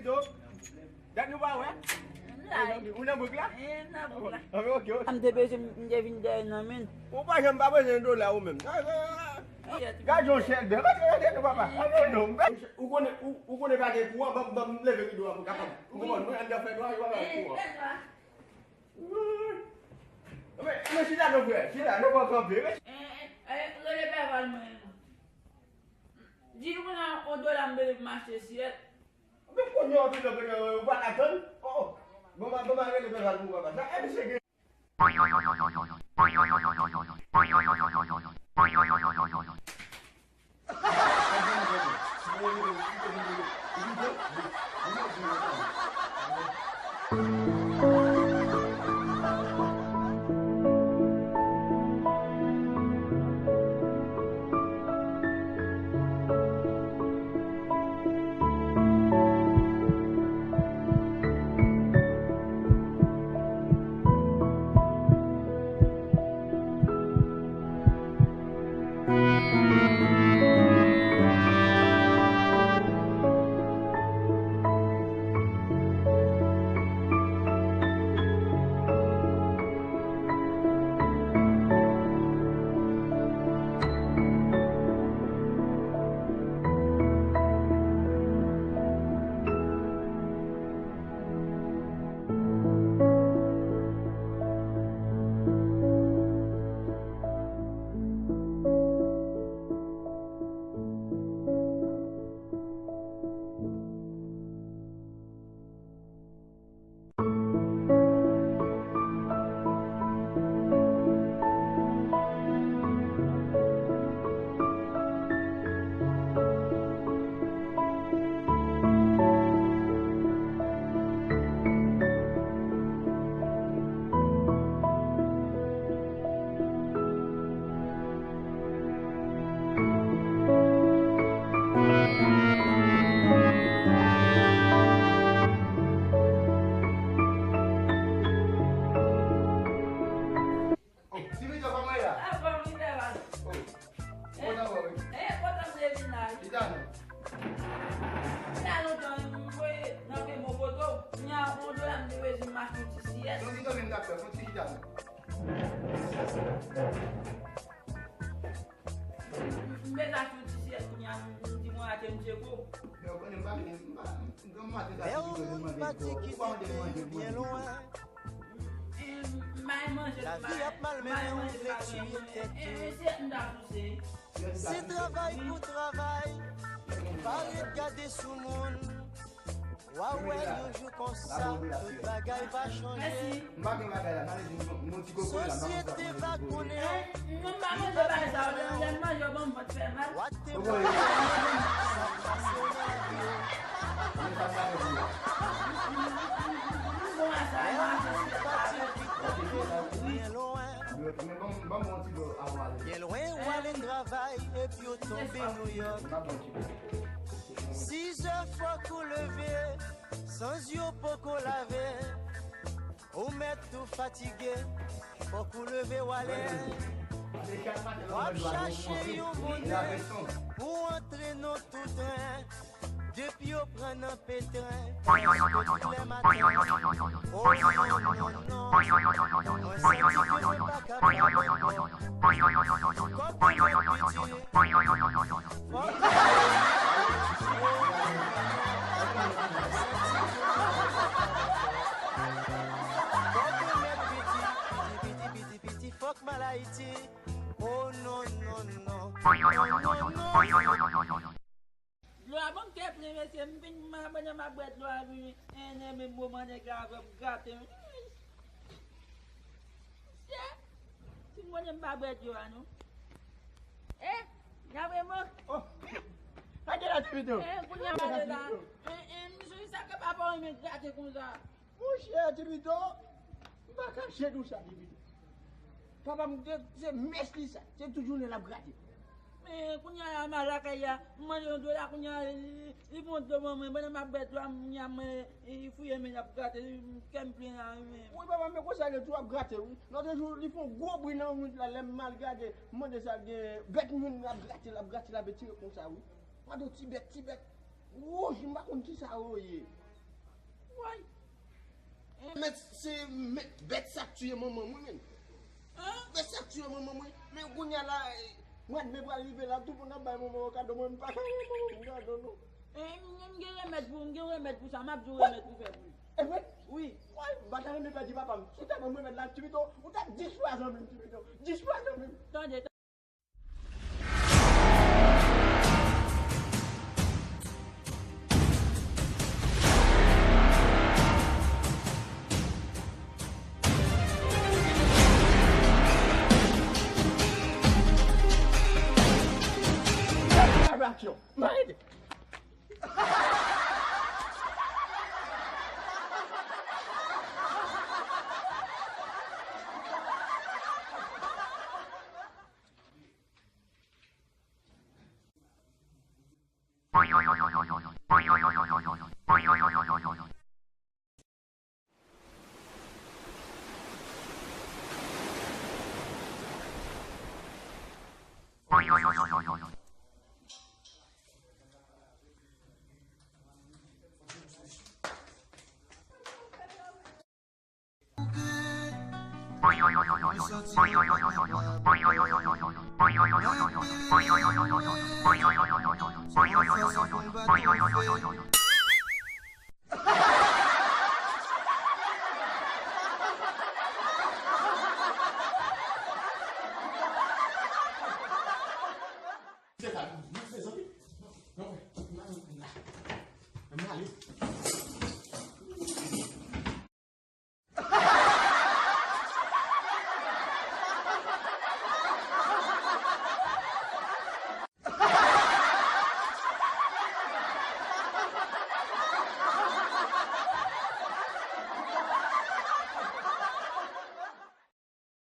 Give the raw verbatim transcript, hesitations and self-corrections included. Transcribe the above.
Do, dat nou pa wè? M la wi. Ou nan bouk la? Eh, m nan bouk la. Ah, men ok, ok. M te bezwen, m te vin dèyè nan men. Ou pa janm pa bezwen dola ou menm. Gad yon chèk de. Gad yon chèk de, papa. Ah, non, non. Ou konnen, ou, ou konnen pa gen kouran, ban m, ban m leve rido a pou kapab. Ou konprann? Mwen, anndan fè nwa, yo pa gen kouran. Men, men chita non, frè. Chita, nou pran kanpe. Eh, eh, eh, rele Bèval mwen. Di l mwen nan yon dola m bezwen pou m achte siyèt. Men kounye a w vin nan kote w pa ka tann. Oh, oh. Bon, m a, bon, m a rele Bèval pou papa. Sa, e misye gen. Oh, Sylvie, kòman w ye la? Ah, bon, li fè mal. Oh, ou kontan wè w wi? Eh, kontan m te vin la wi. Chita non. Sa lontan wi, m voye nan pen bon kote w. Kounye a, yon dola m te bezwen m achte yon ti siyèt. Yon ti kanmenm, dakò, fè yon ti chita non. M bezwen achte yon ti siyèt kounye a, m di mwen achte m tcheko. Men w konnen m pa gen, m pa, m pa gen manje pou manje. Ou pa mande m manje pou manje. M bay manje, m bay manje pa byen mwen. E, e, siyèt m ta souse. Se travay pou travay. Pa ret gade sou moun. W a wè yon jou konsa, tout bagay va chanje. M pa gen bagay la, m ale di m, m yon ti kokoye la, m pa konn sa pou manje kokoye. Sosyete va konnen. Eh, mwen pa manje bagay sa yo, lè m manje yo ban m vant fè mal. W a te manje sa k pase nan vi w. Lè w pati kite w byen lwen. Byen lwen w ale travay epi w tonbe Nouyòk. Sizè fòk ou leve, san zye w poko lave. Ou mèt tou fatige, fòk ou leve w ale. W ap chache yon monnen pou w antre nan tou tren. Depi yo pran nan petren, prèske tou lè maten. Oh non, non, non, non. Mwen santi ke mwen pa ka pran non. Kòb ou mèt piti. Fòk m al Ayiti. Oh non, non, non. Dlo a bon ke plen, mesye, m fin abandone m ap bwè dlo a, vin enèmen moman nèg la avè m grate m. Mesye, si m konnen m pa bwè dlo a non. Eh, Gabriel, oh, pa gen la ti pito. Eh, kounye a pale la. Eh, eh, m sou sa ke papa w renmen grate konsa. Monchè, ti pito, m pa kache nou sa, ti pito. Papa m te, se mès li sa, se tout jounen l ap grate. Men kounye a m al lakay la, m mande yon dola, kounye a li, li pran dlo ban mwen, pandan m ap bwè dlo a, m, kounye a mwen, li fouye men l ap grate, kè m plen la, men. Wi, papa, men konsa l ye tou, ap grate, wi. Lòt jou, li fè yon gwo bri nan wout la, lè m al gade, m mande sa l gen, bèt moun l ap grate, l ap grate, l ap etire konsa, wi. Gade yon ti bèt, ti bèt wouj, m pa konn kisa yo ye. Mèt, se mèt, bèt sa k tiye manman mwen, menm. Bèt sa k tiye manman mwen. Men kounye a la, mwa de me pral rive la, tout moun ap bay manman yo kado, mwen m pa ka bay manman m kado, non. M gen remèd pou, m gen remèd pou sa, m ap di w remèd pou fè pou li. E vre? Wi. Woy, m pa ta renmen pèdi papa m. Si w ta ban m remèd la, ti pito, ou t ap dis fwa zanmi m, ti pito. Dis fwa zanmi m. Tande, Aksyon! Marete!